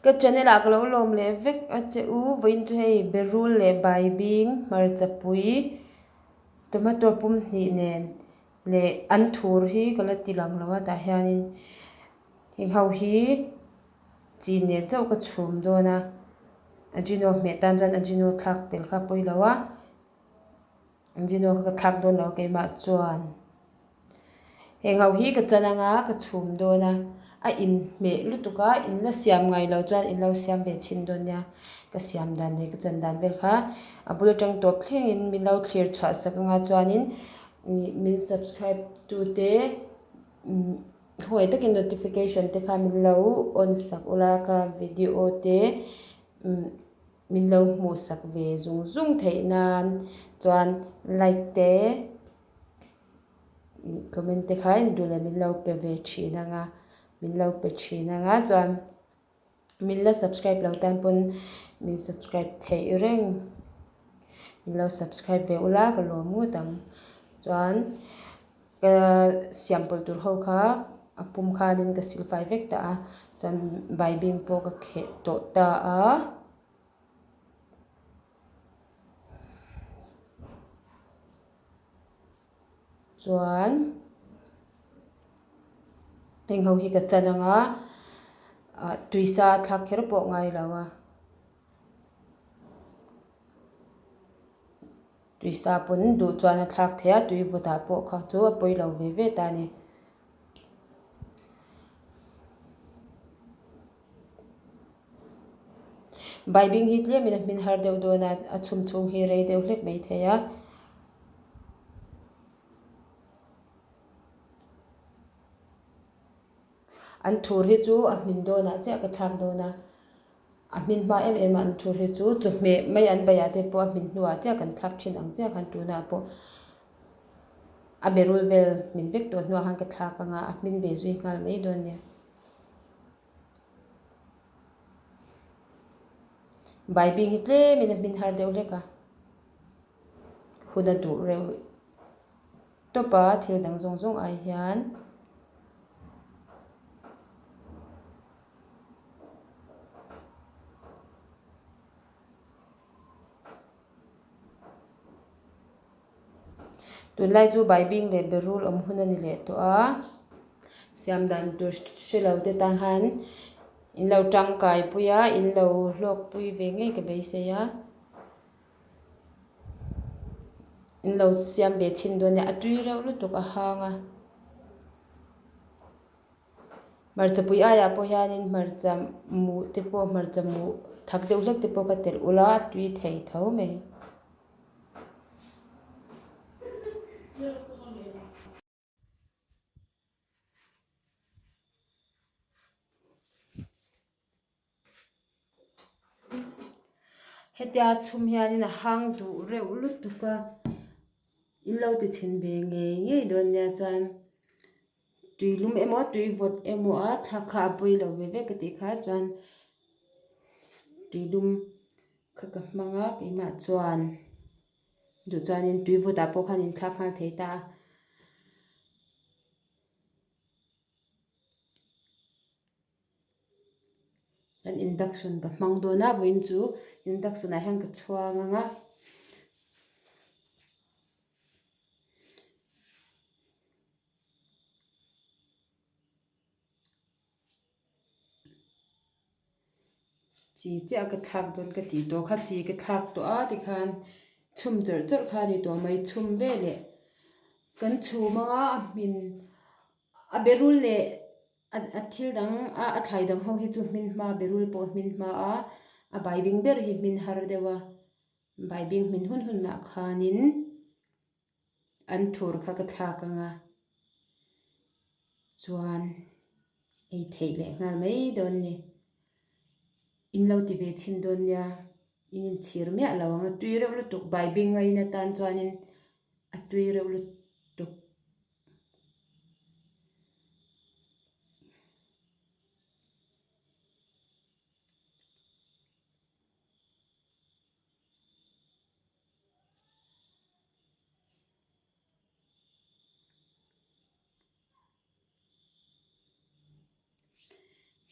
Ka channel ah ka lo lawm leh vek a che u, vawiin chu hei berul leh baibing hmarchapui tomato pum hnih nen leh an thur hi ka la ti lang lo a tah hianin heng ho hi chi nen chauh ka chhum dawn a ajino hmeh tan chuan ajino thlak tel kha a pawi lo a. Engine kha ka thlak dawn lo keimah chuan heng ho hi ka chan anga ka chhum dawn a a inhmeh lutuk a in la siam ngai lo chuan in lo siam ve chhin dawn nia ka siam dan leh ka chan dan vel kha a bul atang tawp thlengin min lo thlir chhuah sak anga chuanin ih min subscribe tu te umm khawngaih takin notification te kha min lo on sak ula ka video te umm. Min lo hmuhsak ve zung zung theih nan chuan like te comment te kha in duh leh min lo pe ve thin ang a, min lo pe thin ang a chuan min la subscribe lo tan pawn min subscribe theih reng min lo subscribe ve ula ka lawm ngawt ang chuan Ka siam pawlh tur ho kha a pum khanin ka sil fai vek ta a, chuan baibing pawh ka kheh tawh ta a. Chuan heng ho hi ka chan ang a, ah tuisa thlak kher pawh ngai lo a. Tuisa pawn duh chuan a thlak thei a, tui vawtah pawh kha chu a pawi lo ve ve ta a ni. Baibing hi tlemin a hmin har deuh dawn a, a chhum chhung hi rei deuh hlek mai thei a. An thur hi chu a hmin dawnah chiah ka thlak dawn a. A hmin hma em em a an thur hi chu chawhmeh mai an baiah te pawh a hmin hnuah chiah kan thlak thin ang chiah khan tunah pawh a berul vel hmin vek tawh hnuah khan ka thlak ang a, a hmin ve zui nghal mai dawn nia. Baibing hi tlemin a hmin har deuh hlek a, hun a duh reuh tawp a thil dang zawng zawng ai hian. Tunlai chu baibing leh berul awm hun a ni leh tawh a, siam dan tur hre lo te tan khan in lo tangkai pui a, in lo hlawk pui ve ngei ka beisei a, in lo siam ve chhin dawn nia a tui reuh lutuk a hang a. Hmarcha pui aiah pawh hianin hmarcha muh te pawh hmarcha muh thak deuh hlek te pawh kha telh ula a tui thei tho mai. Hetia chhum hianin a hang duh reuh lutuk a, in lo ti chhin ve ngei ngei dawn nia chuan. Tui lum emaw tui vawt emaw a thla kha a pawi lo ve vek ka tih kha chuan tui lum kha ka hmang a keimah chuan duh chuanin tui vawt ah pawh khan in thlak nghal thei ta a. Kan induction ka hmang dawn a vawiin chu induction ah hian ka chhuang ang a. Chi chiah ka thlak dawn ka tih tawh kha chi ka thlak tawh a tikhan chhum chawrh chawrh kha a ni tawh mai chhum veleh kan chhum anga a hmin a berul leh a thil dang a thlai dang ho hi chu hmin hma berul pawh hmin hma a a baibing ber hi hmin har deuh a baibing hmin hun hunah khanin. An thur kha ka thlak ang a, chuan ei theih leh nghal mai dawn ni. In lo ti ve chhin dawn nia, in inchhir miah lo ang a tui reuh lutuk baibing a in atan chuanin a tui reuh lutuk.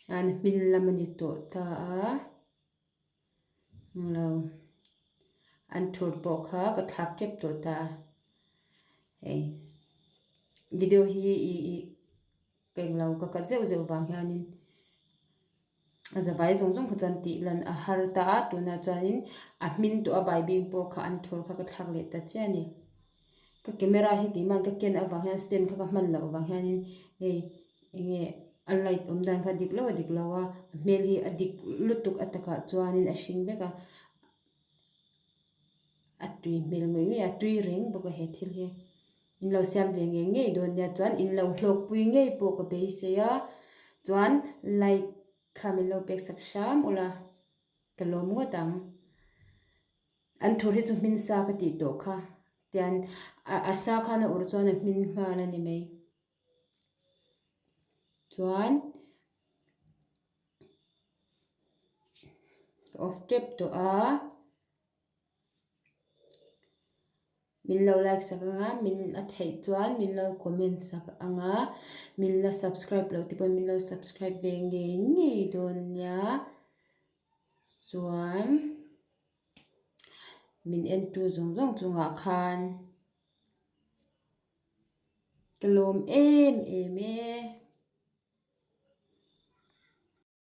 An hmin lam a ni tawh ta a englo an thur pawh kha ka thlak tep tawh ta a hei video hi ih ih ka englo ka cut zeuh zeuh vang hianin a zavai zawng zawng kha chuan tih lan a har ta a tunah chuanin a hmin tawh a baibing pawh kha an thur kha ka thlak leh ta chiah a ni ka camera hi keimah ka ken avang hian stand kha ka hman loh avang hianin hei eng nge a light awm dan kha dik lo a dik lo a a hmel hi a dik lutuk a takah chuanin a hring vek a a tui hmel ngawih ngawih a a tui reng bawk a he thil hi in lo siam ve ngei ngei dawn nia chuan in lo hlawk pui ngei pawh ka beisei a chuan like kha min lo pek sak hram ula ka lawm ngawt ang an thur hi chu hmin sa ka tih tawh kha tian a sa khan a ur chuan a hmin nghal a ni mai. Chuan ka off tep tawh a min lo like sak anga min a theih chuan min lo comment sak anga min la subscribe loh te pawh min lo subscribe ve ngei ngei dawn nia chuan min entu zawng zawng chungah khan. Ka lawm em em e.